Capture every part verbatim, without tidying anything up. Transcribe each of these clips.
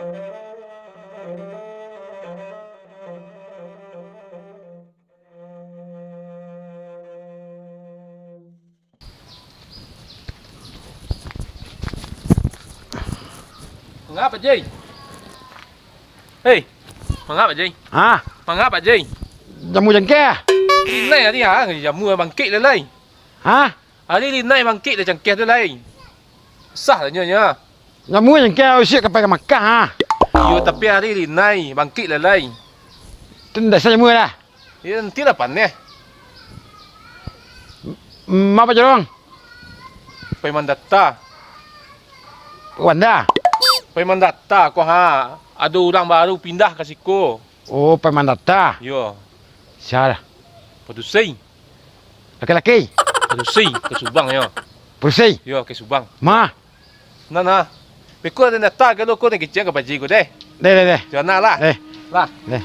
Manga, Pak Jai? Hei, manga, Pak Jai? Ha? Manga, Pak Jai? Jamu cangkeh? Inai ari, ha, jamu bangkik lah lai. Ha? Ari linai bangkik lah cangkeh tu lai. Sah lah nyo, nyo. Jamu cangkeh usiak ka pai ka Makkah, ha? Iyo, tapi ari linai bangkik lah lai. Tu ndak sah jamu lah. Iyo, nanti lah paneh. Ma Pak Jorong? Pai mandata. Wanda? Pai mandata ko, ha. Ado urang baru pindah ka siko. Oh, pai mandata. Iyo. Sia lah? Padusi. Laki-laki? Padusi, ka Subang, yo. Padusi? Yo, ka Subang. Ma? Nah, nah. Beko den data ka lo ko, den kecek ka Pak Ji ko deh. Deh, deh, deh. Jangan lah. Deh. Lah. Deh.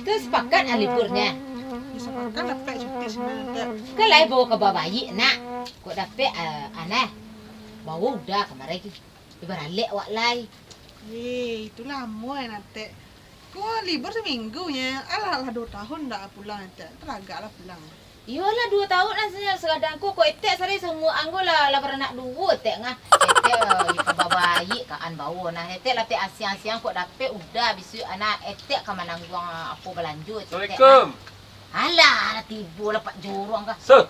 Tu sapakat ah liburnyo. Yo, sapakat dapek cuti samantak. Kan lai bawo kaba baiak, nak. Kok dapek, ah, aneh. Bawo Uda kamari tu. Baralek awak lai. Eh, itu lamo eh, Natek. Ko libur saminggu nyo. Alah, lah duo tahun ndak pulang, Natek. Taragak lah pulang. Iyolah, duo tahun lah sa-, sagadang ko, kok etek sari sanguak anggo lah, lah baranak duo etek ngah. Etek, eh, kaba baiak kaan bawo nah. Etek lah pek asiang-asiang kok dapek Uda bisuak anak etek ka manangguang apo balanjo etek nah. Assalamualaikum. Alah, lah tibo lah Pak Jorong kah. Sir.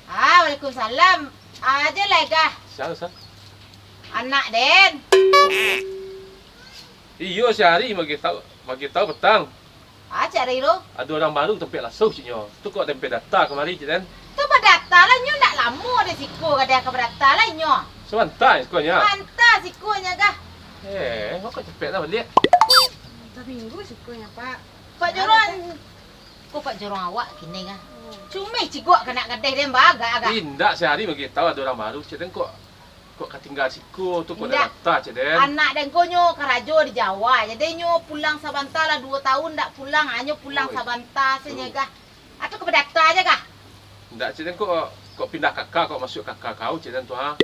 Ah, waalaikumsalam. Aja lah kah. Siapa, sir? Anak den. Iyo, si Ari magi tau, magi tau patang. Ah, cak Riro. Ado urang baru tampek lasuah cik nyo. Tu kok tampek data kamari cik den. Tu badata lah nyo, ndak lamo di siko gadai ka badata lah inyo. Sabanta siko nyo. Sabanta siko nyo gah. Eh, kok capek lah baliak. Saminggu siko nyo, Pak. Pak Jorong. Ko Pak Jorong awak kini gah. Cumeh cigok ka anak gadai den bagak gah. Indak, si Ari bagi tau ado urang baru cik den kok. Kok ka tingga siko tu, kok indak. Data cik den. Anak den ko nyo karajo di Jawa, jadi nyo pulang sabanta lah, duo tahun ndak pulang, ha, nyo pulang sabanta sajo gah. Atau ka badata aja gah? Indak cik den, kok, kok pindah kaka, kok masuak kaka kau cik den tu, ha?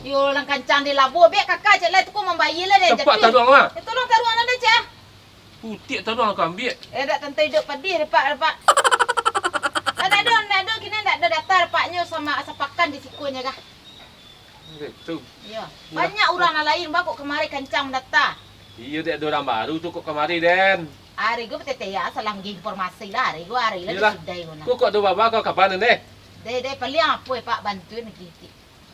Yo, lah kancang di labo, bek kaka cik lai tu ko mambayia lah den. Cepat taruang lah. Eh, tolong taruang lah den cik ah. Putik taruang kau ambiak. Eh, dak tantu iduik padih deh, Pak, Pak. Dak ado, dak ado, kini dak ado data, Pak, nyo sama sapakan di siko nyo gah. Gitu. Iyo. Banyak urang nan lain, bah, kok kamari kancang mandata. Iyo, dek ado urang baru tu kok kamari, den. Ari ko batete ya, salah magi informasi lah, ari ko, ari lah. Iyolah. Disudai ko nah. Kok, kok ado baba kau kapan, deh? Deh, deh, paling apo, Pak, bantuin lagi.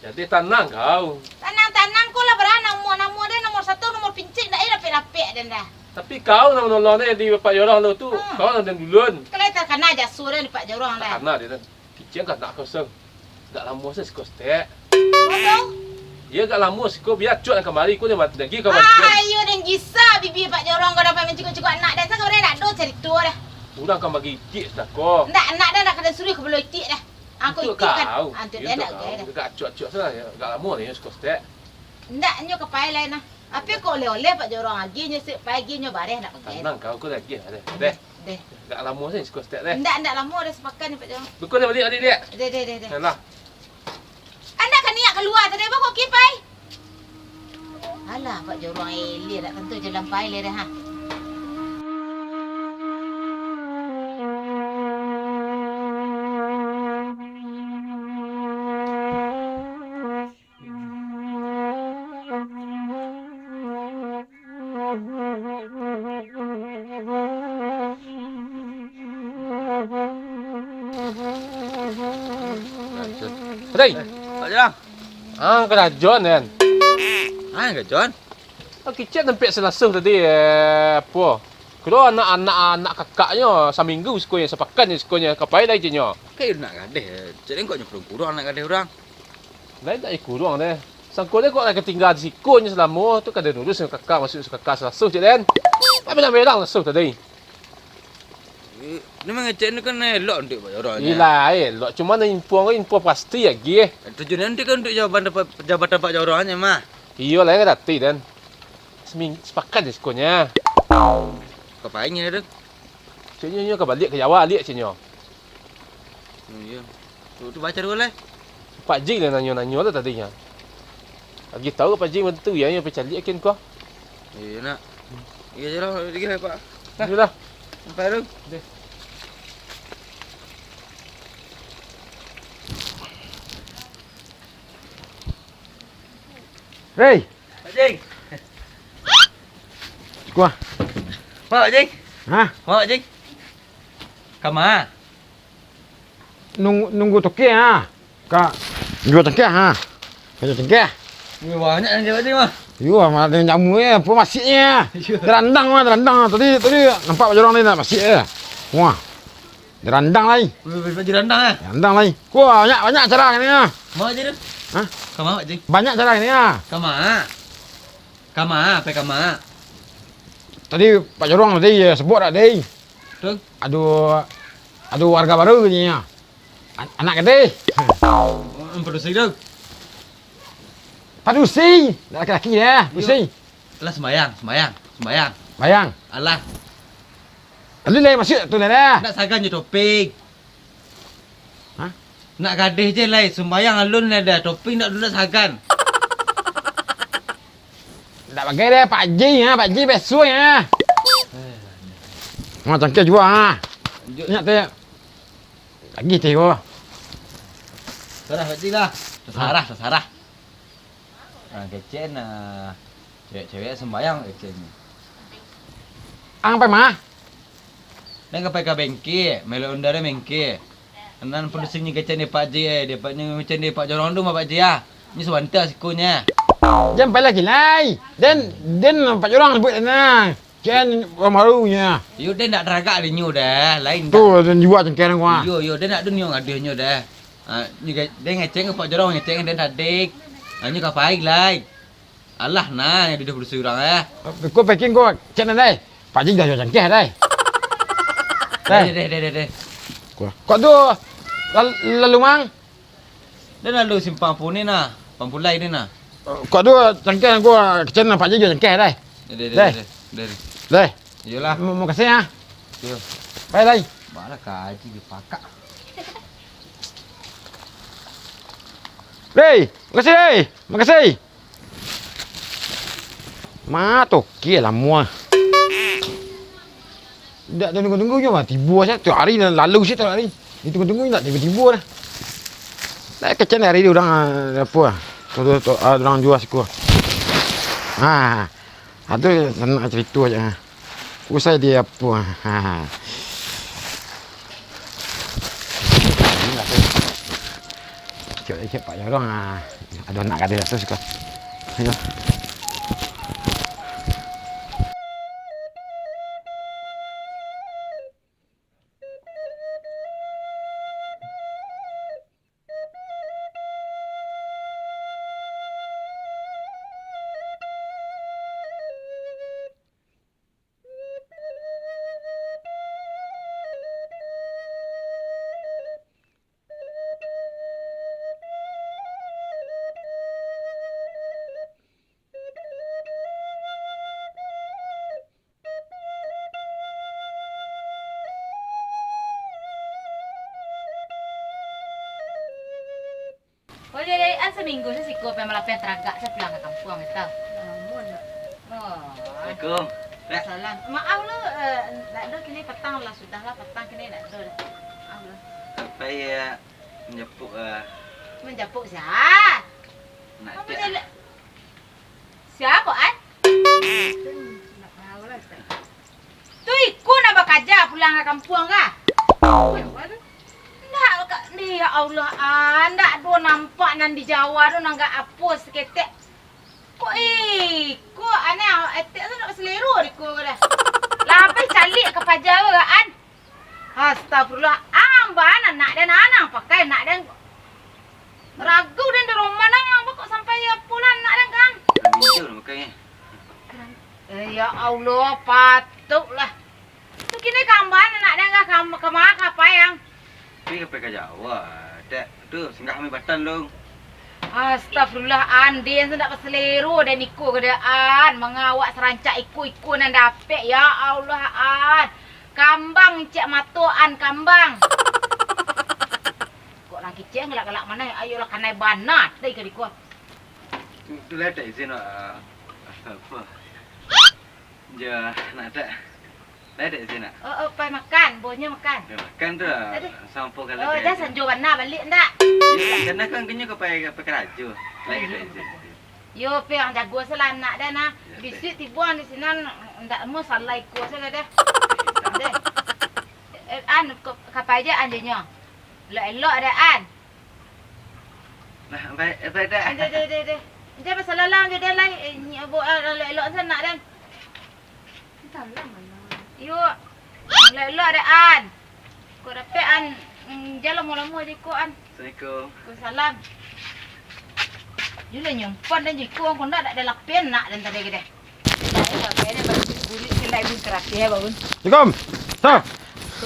Jadi tanang kau. Tanang-tanang ko lah, bara, nomor, nomor den, nomor satu, nomor pincik, ndak, eh, dapek-dapek den dah. Tapi kau nan manolong den di Pak Jorong tu, kau nan den duluan. Kalau takana jaso den di Pak Jorong dah. Takana den. Kicik kan nak kosong. Dak lamo sajo siko setek. Iyo, dak lamo siko, bia cuak nan kamari, ko nyo mati lagi kau bantuan. Ah, iyo, den gisa bibia Pak Jorong ko dapek mancigok-cigok anak den, sa kamari dak ado carito dah. Urang kan bagi itik sadako. Ndak, anak den dak ka den suruah ka balo itik dah. Angko itik kan. Antuk den dak gai dah. Gak cuak-cuak sajo, gak lamo nyo siko setek. Ndak, nyo ka pai lai nah. Apo ko oleh-oleh Pak Jorong agi nyo, sik pai agi nyo bareh dak pagai. Tanang kau, ko lagi bareh. Deh. Deh. Agak lamo sajo siko setek deh. Ndak, ndak lamo dah sapakan ni, Pak Jorong. Beko dah baliak, baliak, baliak. Deh, deh, deh, deh. Alah. Anda ka niat kalua tadi, beko kipai. Alah, Pak Jorong eleh, dak tantu jalan pai leh dah, ha. Hei! Pak Jorong. Ah, karajoan, Yan. Ah, karajoan? Ah, kicik tampek salasuah tadi, eh, apo? Kiro anak-anak, anak kakaknyo, saminggu sikonyo, sapakan sikonyo, ka pai lai ceknyo. Kayo anak gadeh, cek den kok nyo kurang-kurang anak gadeh urang. Lai dak kurang deh. Sangko deh kok lai ka tingga di siko nyo salamo tu, ka den urus dengan kakak, masuak kakak salasuah cek den. Tapi lah merang lasuah tadi. Eh, ni mangecek ni kan elok untuak Pak Jorong, nyo. Ilah, elok. Cuma nan info ko info pasti lagi, eh. Tujuan nanti kan untuak jabatan, jabatan Pak Jorong nyo mah. Iyo lah, yang dati dan. Seming-, sepakat je sekonyo. Ka pai nyo tu? Ceknyo nyo ka baliak ka Jawa, aliak ceknyo. Oh, iyo. Tu, tu baco dulu lah. Pak Jik lah nanyo-nanyo tu tadinyo. Lagi tahu Pak Jik bantu ya, yang pacaliak kin ko. Iyo nak. Iyo je lah, lagi lah, Pak. Iyolah. Sampai tu. Deh. Hei. Pak Jing. Kuah. Mak Jing. Hah? Mak Jing. Kama? Nunggu, nunggu toke, ha. Ka jual cangkeh, ha. Ka jual cangkeh. Wih, banyak yang jual ni, mah. Yo, malah ada yang jamu, eh. Apa masih, eh? Iyo. Terandang, mah, terandang. Tadi, tadi nampak Pak Jorong ni nak masih, eh. Wah. Terandang lai. Wih, wih, wih, terandang, eh? Terandang lai. Wah, banyak, banyak acara ni, ah. Mau aja tu. Hah? Kama, Pak Jing. Banyak acara ni, ah. Kama? Kama, apa kama? Tadi Pak Jorong tadi, ya, sebut dak, deh? Tu? Aduh, aduh warga baru ni, ya. An-, anak gadih. Oh, padusi tu. Padusi, laki-laki ya, padusi. Alah, sembayang, sembayang, sembayang. Sembayang. Alah. Lalu lai masuk tu lah dah. Nak sagan je topik. Hah? Nak gadih je lai, sembayang alun lah dah, topik nak dulu sagan. Ndak bagai deh, Pak Ji, ha, Pak Ji besuai, ha. Eh. Ha, cangkeh juo, ha. Lanjut. Ingat tu, ya. Lagi teh, oh. Sarah, Pak Ji lah. Tasarah, tasarah. Ah, kecek nah. Cewek-cewek sembayang kecek ni. Ang pai ma? Nan ka pai ka bengke, melok onda dek bengke. Nan padusi nyo kecek ni Pak Ji, eh, dapek nyo kecek ni Pak Jorong tu mah Pak Ji, ah. Ni sabanta sikonyo. Jan pai lagi lai. Den, den Pak Jorong buek den nah. Jan urang baru nyo. Yo, den ndak taragak dek nyo dah, lain. Tu, den juo cangkeh den kuah. Yo, yo, den ndak ado nio ngadeh nyo dah. Ah, nyo ge-, den ngecek Pak Jorong, ngecek den tadik. Ah, nyo ka pai lai. Alah nah, yang duduak padusi urang, eh. Ko packing ko, cek nan dai. Pak Ji dah juo cangkeh dai. Dai. Deh, deh, deh, deh, deh. Ko, kok tu lal-, lalu mang? Dah lalu simpang pun ni nah, pampulai ni nah. Kok tu cangkeh ko kecek nan Pak Ji juo cangkeh dai. Deh, deh, deh, Dai. Deh, deh, deh. Dai. Iyolah. Mo-, makasih ah. Yo. Pai lai. Malah kaji dipakak. Dei, makasih dei. Makasih. Ma toke lamo ah. Dak tunggu-tunggu nyo mah, tibo sajo tu hari lalu sajo tu hari. Ditunggu-tunggu ndak tibo-tibo dah. Dak kecek hari ni urang, ah, apo ah. Tu, tu, tu, ah, urang juo siko. Ah. Ado sanak carito ajo. Usai di apo. Ha. Cek, cek Pak Jorong, ha. Ado anak gadih tu suko. Ayo. Oh, jadi an saminggu se siko pai malapian taragak se pulang ka kampuang, gitu. Lamo, nak. Oh. Assalamualaikum. Salam. Maaf lu, eh, ndak ado kini patang lah, sudah lah patang kini ndak ado dah. Maaf lu. Sampai ya manjapuk, eh. Manjapuk sia? Nak cek. Sia ko, An? Tu iko nan bakaja pulang ka kampuang ka? Ndak ka, ya Allah, An, ndak ado nampak nan di Jawa tu nan agak apo saketek. Kok iko, An, etek tu ndak basalero di ko dah. Labih caliak ka paja ko, An. Astagfirullah, ang bana anak den, anak pakai anak den. Ragu den di rumah nang, ang kok sampai apo lah anak den, Kang? Minjau lah makai, eh. Eh, ya Allah, patuiklah. Tu Kini kamban anak den ka kam-, kama ka apai ang? Pi ka pai ka Jawa, Dek. Tu, singgah kami Batan dulu. Astagfirullah, An, den tu ndak basalero den iko ka den, An. Manga awak sarancak iko-iko nan dapek, ya Allah, An. Kambang cek mato, An, kambang. Kok urang kecek galak-galak mano, ayolah kanai bana, dai ka diko. Tu, tu lah tak izin, Wak. Apa? Jo, nak tak? Lai dek izin nak? Oh, oh, pai makan, bonyo makan. Pai makan tu lah. Aduh. Sampo kalau Oh, dah sanjo bana balik ndak? Iyo, karena kan kenyo ka pai, ka pai karajo. Lai dek izin. Yo, pai ang jago salah anak dah nah. Yo, pai. Bisuak tibo ang di sinan ndak mau salah iko salah dah. Dah. Eh, an, ko-, ka pai je anjonyo. Elok-elok dah, An. Nah, pai, pai dah. Deh, deh, deh, deh. Jan basalah lah, jan deh lai. Eh, nyi abu, ah, elok-elok sanak deh. Salam, Bang. Iyo. Elok-elok deh, An. Kok dapek, An, mm, jan lamo-lamo je ko, An. Assalamualaikum. Waalaikumsalam. Yo lah nyimpan dan jiko, kok ndak, ndak ado lapian nak dan tadi gede. Assalamualaikum.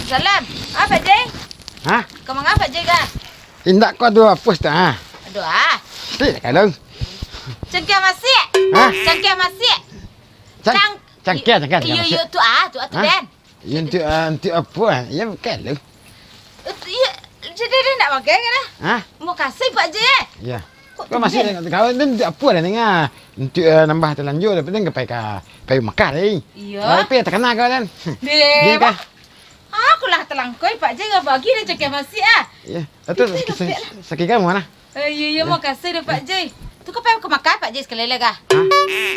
Salam. Ah, Pak Jai? Hah? Ka manga Pak Jai ka? Indak ko ado apo sia, ha? Ado ah. Ti kalau. Cangkia masiak. Hah? Cangkia masiak. Cang-, Cang-, cangkia, cangkia, cangkia iyo, masiak. Iyo, tu ah, tu ah, tu Hah? Den. Iyo, untuk, ah, untuk apo, ah? Iyo, bukan lu. Itu, iyo, jadi dia nak makan kan, ah? Hah? Makasih, Pak Jai, eh. Iyo. Kok Kau masih tumben? Nak tahu, itu untuk apo dah ni, ah? Untuk, ah, nambah talanjur, tapi dia pai ka, pai makan, eh. Iyo. Tapi takana kau, Dan. Deh, Dia kah? Wak. Aku lah talangkoi, Pak Jai, bagi dia cakap masih, ah. Iyo. Itu Itu, itu, itu, sakit kamu, mana? Eh, iyo, iyo, Iyo. Makasih deh, Pak Jai. Tu ka pai ka Makkah, Pak Jai, sakali lai, kah? Hah?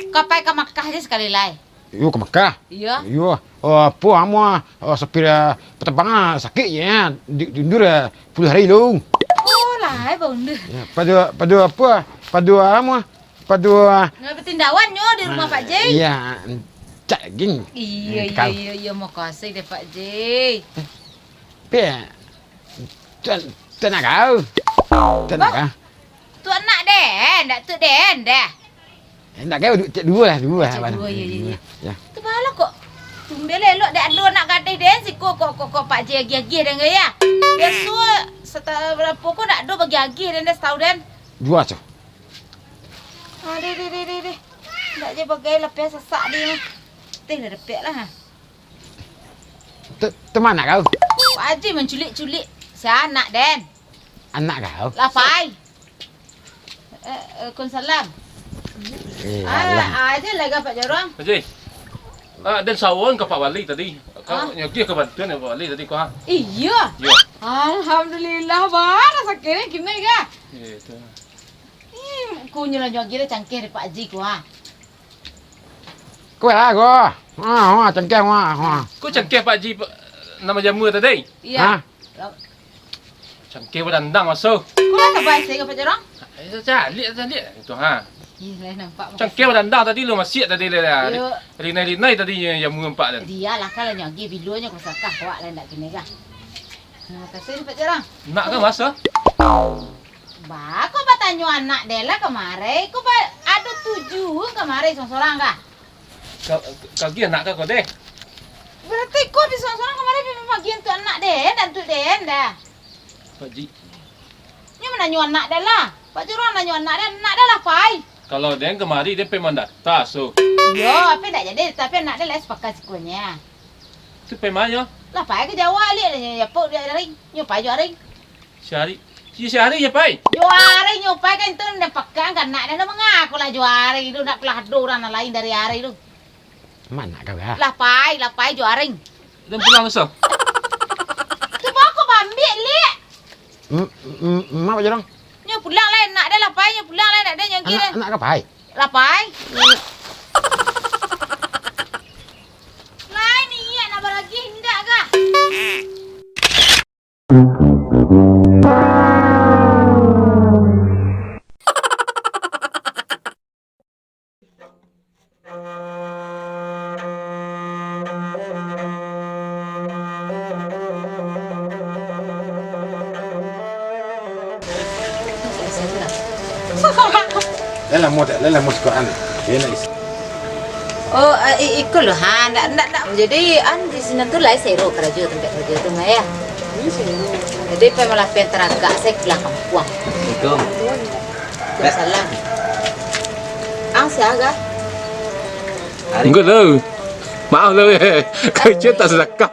Ka pai ka Makkah je sakali lai. Iyo, ka Makkah? Iyo. Iyo. Oh, apo amuah, oh, sapir, ah, patambang, ah, sakik je, ah. Di, diundur, ah, puluah hari lu. Oh, lah, eh, baundur. Iyo, pado, pado apo? Pado amuah, pado, ah, Nah, batindawan nyo di rumah Pak Jai. Iyo, cak gin. Iyo, Eh, iyo, kau. Iyo, iyo, makasih deh, Pak Jai. Pi, tu, tu anak kau. Tu anak Bah, kau. Tu anak den, dak tu den dah. Eh, ndak kau, cek duo lah, duo lah, Cek abang. Duo, iyo, iyo, iyo. Iyo. Tu bala kok. Tumben elok dek ado anak gadih den siko kok, kok, kok Pak Jai agiah-agiah den gaya. Biaso sata-, barapo ko ndak ado bagi agiah den dah satau den. Duo tu. Ah, deh, deh, deh, deh, deh. Ndak je bagai lapiah sasak deh. Teh lah dapek lah. Tu, tu ma anak kau? Pak Haji manculik-culik si anak den. Anak kau? Lah pai. Eh, eh, Waalaikumsalam. Eh, Ah, alah. Aja lah Pak Jorong. Haji. Ah, den sawon ka Pak Wali tadi. Kau Ah. nyagiah ka bantuan Pak Wali tadi kau, ha? Iyo. Iyo. Alhamdulillah, barang sakirnyo kini ka. Iyo, tu. Ih, kunyo lah nyagiah lah cangkeh dari Pak Haji ko, ha. Kuah lah, kuah. Ha, ha, cangkeh, ha, ha. Ko cangkeh Pak Haji, Pak, nan manjamu tadi? Iyo. Ha? Lah. Cangkeh badandang maso. Ko lah tabai saya ka Pak Jorong? Eh, caliak, caliak. Itu, ha. Ih, lah nampak. Cangkeh badandang tadi lu masiak tadi lah. Yo. Rinai-rinai tadi nyo jamu nampak tadi. Dialah, kalau nyo agiah bilonyo ko sakah, awak lah ndak kini kah. Nah, kasih ni Pak Jorong. Nak ka maso? Ba, ko batanyo anak den lah kamari, ko ba, ado tuju kamari sorang-sorang kah? Ka, ka agiah anak ka ko deh? Barati ko bi sorang-sorang kamari bi mambagian tu anak den, dan tu den dah. Pak Ji. Nyo mananyo anak den lah. Pak Jorong nanyo anak den, anak den lah pai. Kalau den kamari, den pai mandata, so. Iyo, apo ndak jadi, tapi anak den lah sapakat sikonyo. Tu pai ma nyo? Lah pai ka Jawa, liak lah nyo, apo, liak ari, nyo pai jo ari. Sahari, si sahari je pai. Juari nyo pai kan tu, ndak pakan kan, nak, ndak mangaku lah juari tu, ndak pelah ado urang nan lain dari ari tu. Mana kau, ah? Lah pai, lah pai juari. Dan pulang besok. Tu bako bambik, Lik. Mm, mm, mm, mak jorong. Nyo pulang lah, nak dah lah pai, nyo pulang lah, nak dah nyo Anak, anak kau pai? Lah pai. Lai niat nak baragih indak kah? Lah lamo tak? Lah lamo sukaan. Dia nak isi. Oh, eh, i-, iko lo, ha, ndak, ndak, ndak. Jadi, an, di sinan tu lai sero karajo, tampek karajo tu, Mak, yo. Jadi, pai malapian taragak, sakelah kampuang. Assalamualaikum. Waalaikumsalam. Ang sia, Ga? Enggak tahu. Maaf lah, eh. Karajo tak sadakah.